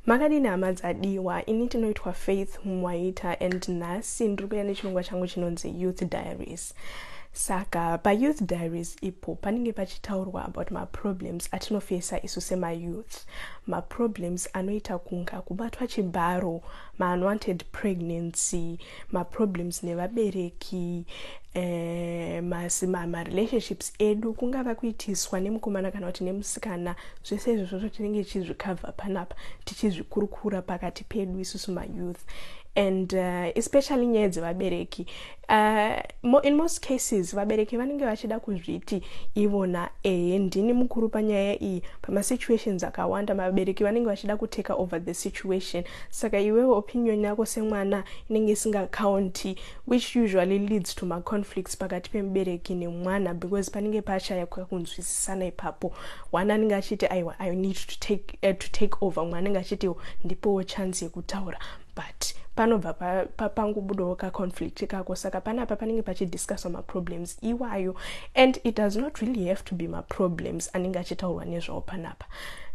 Makadini hama dzadiwa? Ini ndinoitwa Faith Mwaita and nhasi ndiri kuuya nechirongwa changu chinonzi Youth Diaries. Saka paYouth Diaries ipo panenge pachitaurwa about maproblems atinofesa isu semayouth, maproblems anoita kunga kubatwa chibharo, maunwanted pregnancy, maproblems nevabereki, marelationships edu, kungava kuitiswa nemukomana kana kuti nemusikana. Zvese izvozvo tinenge tichizvicover panapa, tichizvikurukura pakati pedu isusu mayouth and especially nyaya dzevabereki. In most cases vabereki vanenge vachida kuzviti ivona, ehe, ndini mukuru panyaya iyi. Pamasituations akawanda vabereki vanenge vachida kutake over the situation, saka iwewe opinion yako semwana inenge isingacounti, which usually leads to maconflicts pakati pemubereki nemwana because panenge pashaya kunzwisisana ipapo. One anenge achiti, "Aiwa, I need to take over." Mwana anenge achiti, "Ndipowo chance yekutaura," but panobva pangobudawo kaconflict kako. Saka panapa panenge pachidiscusswa maproblems iwayo and it does not really have to be maproblems anenge achitaurwa nezvawo panapa.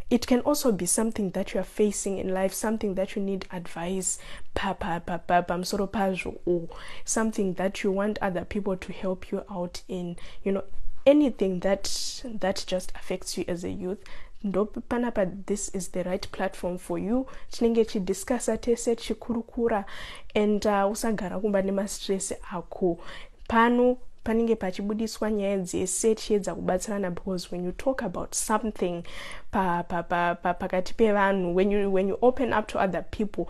It can also be something that you are facing in life, something that you need advice pamusoro pazvo or something that you want other people to help you out in, anything that just affects you as a youth. Ndo panapa, this is the right platform for you. Tinenge tichidiscussa tese, tichikurukura and usagara kumba nemastress ako. Pano panenge pachibudiswa nyaya dzese, tichiedza kubatsirana because when you talk about something pakati pevanhu, when you open up to other people,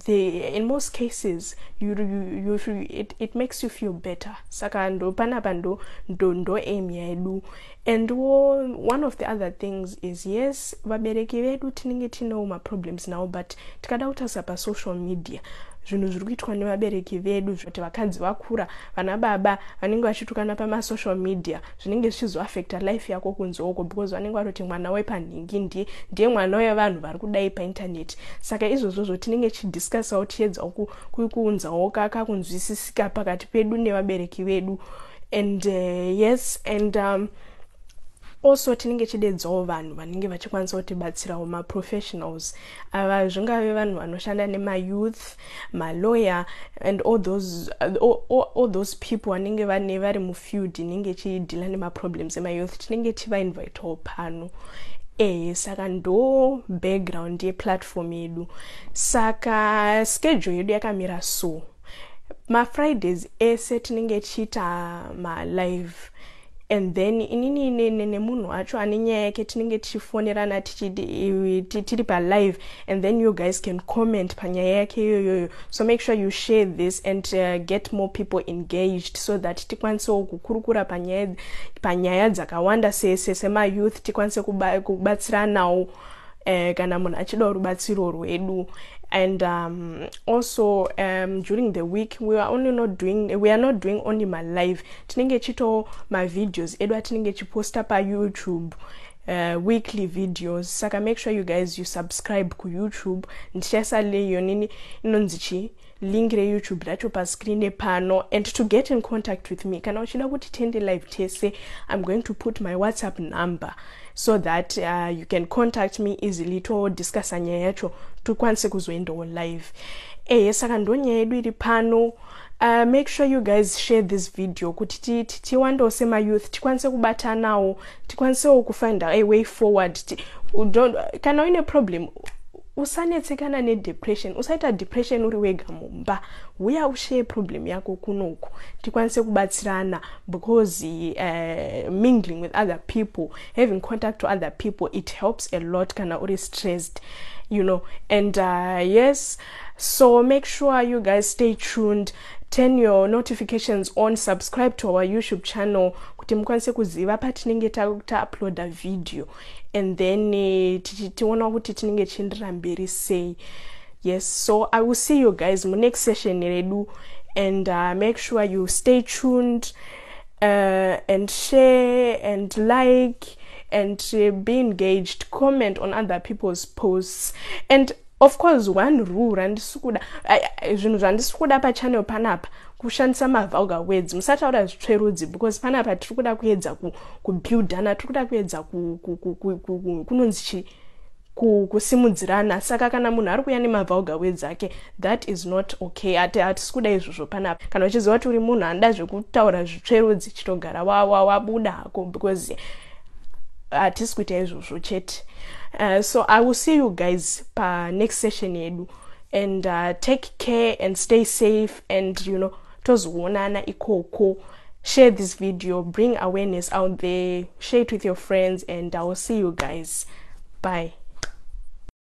in most cases it makes you feel better. Saka ndo panapa ndo aim yedu. And one of the other things is, yes, vabereki vedu tinenge tinewo maproblems navo, but tikada kutarisa pasocial media zvinhu zviri kuitwa nevabereki vedu, kuti vakadzi vakura, vana baba vanenge vachitukana pamasocial media, zvinenge zvichizoaffecta life yako kunze uko because vanenge vatoti mwana wepanhingi ndiye mwana wevanhu vari kudai paintaneti. Saka izvozvozvo tinenge tichidiscussawo, tichiedzawo kuunzawo kakunzwisisika pakati pedu nevabereki vedu. And yes, and also tinenge tichidedzawo vanhu vanenge vachikwanisa kutibatsirawo, maprofessionals ava, zvingave vanhu vanoshanda nemayouth, malawyer and all those people vanenge vane vari mufield inenge ichideala nemaproblems emayouth, tinenge tivainvitawo pano. Saka ndo background yeplatform yedu. Saka schedule yedu yakamira so: mafridays ese tinenge tichiita malive and then inini nemunhu wacho ane nyaya yake tinenge tichifonerana tiri palive and then you guys can comment panyaya yake iyoyoyo. So make sure you share this and get more people engaged so that tikwanisewo kukurukura panyaya dzakawanda semayouth, tikwanise kubatsiranawo kana munhu achidawo rubatsiro rwedu. And also during the week we are not doing only malive. Tinenge tichitawo mavideos edu atinenge tichiposta paYouTube, weekly videos. Saka make sure you guys, you subscribe kuYouTube. Ndichaisa leyo nini inonzi chi link reYouTube racho pascreen pano. And to get in contact with me, kana uchida kuti tiende live tese, I'm going to put my WhatsApp number so that you can contact me easily, todiscussa nyaya yacho, tikwanise kuzoendawo live. Ehe, saka ndo nyaya yedu iri pano. Make sure you guys share this video kuti tiwandewo semayouth, tikwanise kubatanawo, tikwanisewo kufind a way forward. Kana uine problem, usanetsekana nedepression, usaita depression uri wega mumba. Uya ushare problem yako kunoku, tikwanise kubatsirana because mingling with other people, having contact to other people, it helps a lot kana uri stressed. And yes, so make sure you guys stay tuned, turn your notifications on, subscribe to our YouTube channel kuti mukwanise kuziva patinenge tauploada video and then tiona kuti tinenge tichiendera mberi sei. Yes, so I will see you guys munext session redu and make sure you stay tuned and share and like and be engaged, comment on other people's posts. And of course, one rule randisi kuda, zvinhu zvandisi kuda pachannel panapa, kushandisa mavulgar words. Musataura zvitsverudzi because panapa tiri kuda kuedza kubuildana, tiri kuda kuedza kunonzi chi Kusimudzirana. Saka kana munhu ari kuuya nemavulgar words ake, that is not okay. Hatisi kuda izvozvo panapa. Kana uchiziva kuti uri munhu anoda zvekutaura zvitsverudzi, chitogara wabuda hako, because hatisi kuita izvozvo chete. So I will see you guys panext session yedu, and take care and stay safe, and tozoonana ikoko. Share this video, bring awareness out there, share it with your friends, and I will see you guys. Bye.